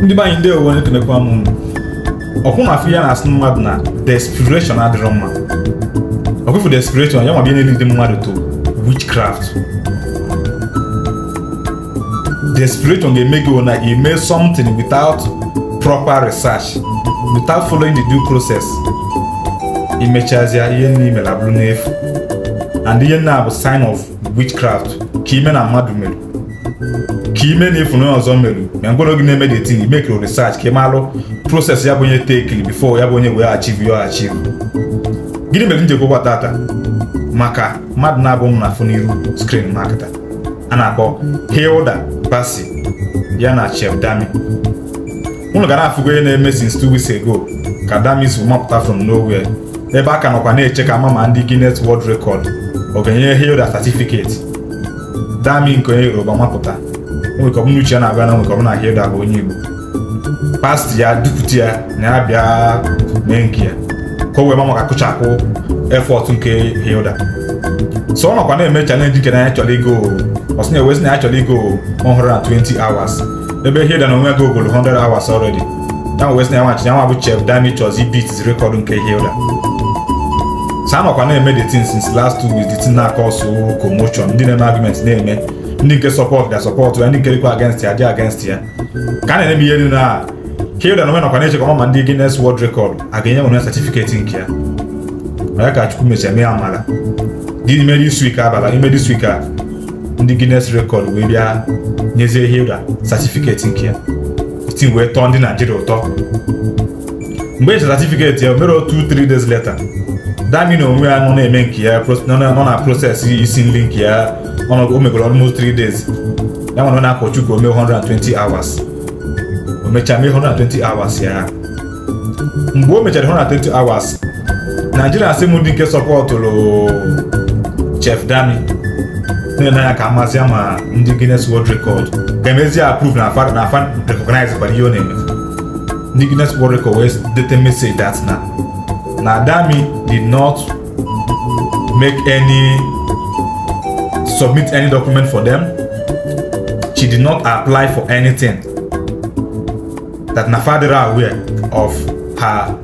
Ndị be anyị, ndewo, ekenekwa m unu. Ọkwụ na afụ ya na-asị mmadụ na desperation adịrọ mma. Ọkwụfụ desperation ya nwa bịa na-ndị mmadụ to witchcraft. Desperation ga-eme gị na ime something without proper research, without following the due process. Imechazịa, ihe nne imere abụrụ n'efu, and ihe nna bụ sign of witchcraft ka ime na mmadụ mere, ka ime na ịfụ na onye ọzọ merụ. Ma ngwere gị na-eme the thing, imekiri research ka ị malụ process ya bụ onye tekiri before ya bụ onye wee achieve ya achieve. Gịnị mere njekwa tata maka mmadụ na-abụ m na-afụ n'iru screen makịta a na-akpọ Hilda Baci ya na Chef Dami? Unu ga na-afụgo ihe na-eme since 2 weeks ago ka Dami si mapụta from nowhere, ebe a ka nọkwa na-eche ka ama ma ndị Guinness World Record ọ ga-enye Hilda certificate. Dami nke onye Yoruba mapụta, nwere ka ọ bụ n'uche ya na-abịa na nwere ka ọ bụ na Hilda bụ onye Igbo. Pastọ ya dupụta ya na ya bịa mee nke ya ka o wee ma maka kụchapụ effort nke Hilda. So ọ nọkwa na-eme challenge nke na ya chọrọ igo, ọ sị na ewezi na ya chọrọ igo 120 hours, ebe Hilda na onwe ya gogolo 100 hours already. Ya wee sị na ya nwachi ya nwa bụ Chef Dami chọzi beat record nke Hilda. So a nọkwa na-eme the thing since last 2 weeks. The thing na-akọsụ commotion, ndị na-eme argument na-eme, ndị nke support ga support ya, ndị nke dịkwa against ya dị against ya. Ka a na-eme ihe dị na Hilda na onwe nọkwa na-eche ka ma ndị Guinness World Record a ga-enye nwere certificate nke ya. Ma ya ka Chukwu mechara mee amala dị ime this week, abala ime this week a, ndị Guinness Record wee bịa nyezie Hilda certificate nke ya. Thing wee tọọ ndị Naijiria ụtọ. Mgbe eche certificate ya, o mere 2-3 days later, Dami na onwe ya nọ na-eme nke ya, nọ na process isi nri nke ya. O megoro almost 3 days. Ya nwere na-akpọ Chukwu, o mee 120 hours. O mechaa mee 120 hours ya. Mgbe o mechara 120 hours, Naijiria sị m ndị nke supportụrụ Chef Dami na-ene anya ka amasị ma ndị Guinness World Record ga-emezi approve na afa recognize kwara ihe ọ na-eme. Ndị Guinness World Record wee dete message that na Dami did not make any submit any document for them, she did not apply for anything, that na fa adịrọ aware of her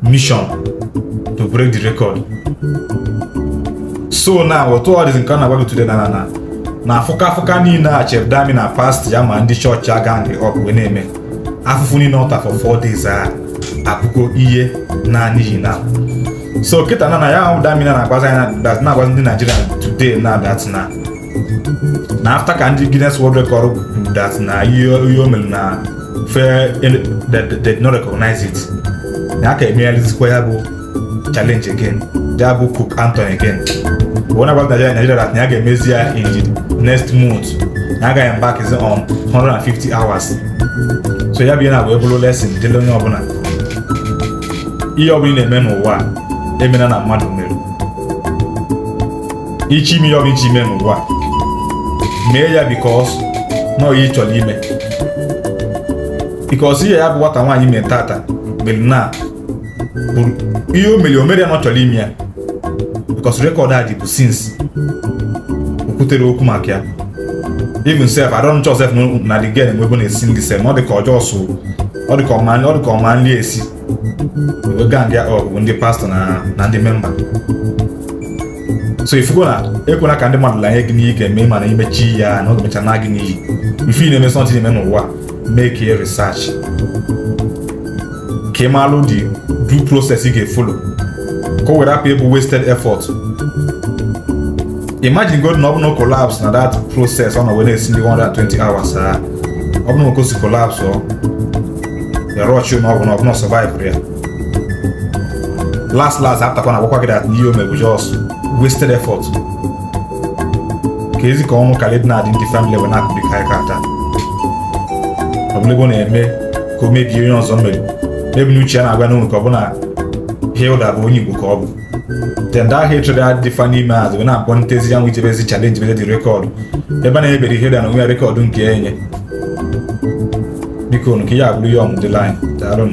mission to break the record. So now, otu ọ dịzi nke ọ na-agwa gị today, na afụka afụka niile a Chef Dami na pastọ ya ma ndị chọọchị aga nke ọkụ wee na-eme afụfụ niile ọta for 4 days a abụgo ihe na n'ihi na. So kịta na ya ahụ Dami na na-agwazi anyị na-agwazi ndị Naijiria today na that na after ka ndị Guinness World Record kwuru that na ihe o mere na fair, that they did not recognize it, na aka emeghalizikwa ya bụ challenge again, ya bụ Cook Anthony again bụ na agwa Nigeria that na ya ga-emezi ya in the next month, na agaghị embark is on 150 hours. So ya bụ ihe na wee bụrụ lesson dịrị onye ọbụla. Ihe ọbụla ị na-eme n'ụwa a, emena na mmadụ mere iche ime. Ihe ọbụla iche ime n'ụwa, mee ya because na ihe ị chọrọ ime, because ihe ya bụ nwata nwaanyị mere tata mere na bụ ihe o mere, o mere ya na ọ chọrọ ime ya, because record a dị bụ since o kwutere okwu maka ya. Even sef, I don't trust sef na the girl enwebe na-esi nri sef, na ọ dị ka ọjọọ so, ọ dị ka ọma nri esi wee gang ya up bụ ndị pastọ na ndị member. So ifugo na ekwela ka ndị mmadụ lanye gị n'iyi ga-eme, mana imechi ya na ọ ga-emecha na gị n'iyi. Ife ị na-eme, something na-eme n'ụwa, make a research ka ị malụ the due process ị ga-efollow, ka o were hapụ ịbụ wasted effort. Imagine God na ọ bụ na o collapse na that process ọ nọ wee na-esi ndị 120 hours a, ọ bụ na o si collapse, ọ ya rush na ọ bụ na survive ya. Last last, apụtakwa na agwakwa gị that ihe o mere bụ just wasted effort, ka ezi ka ọnwụ karị dị na-adị ndị family wee na-akụbi ka aka taa. Ọ bụla ebe ọ na-eme ka o mebie onye ọzọ mere ebe n'uche ya na-agwa n'onwe ka ọ bụ na Hilda bụ onye Igbo ka ọ bụ. Then that hatred adịfa n'ime azụ wee na-akpọ ntezi ya nwe ijebezi challenge beze the record, ebe a na-enyebere Hilda na onwe ya record nke ya enye. Biko nụ, ka ihe abụrụ ihe ọmụdịla anyị. Daalụnụ.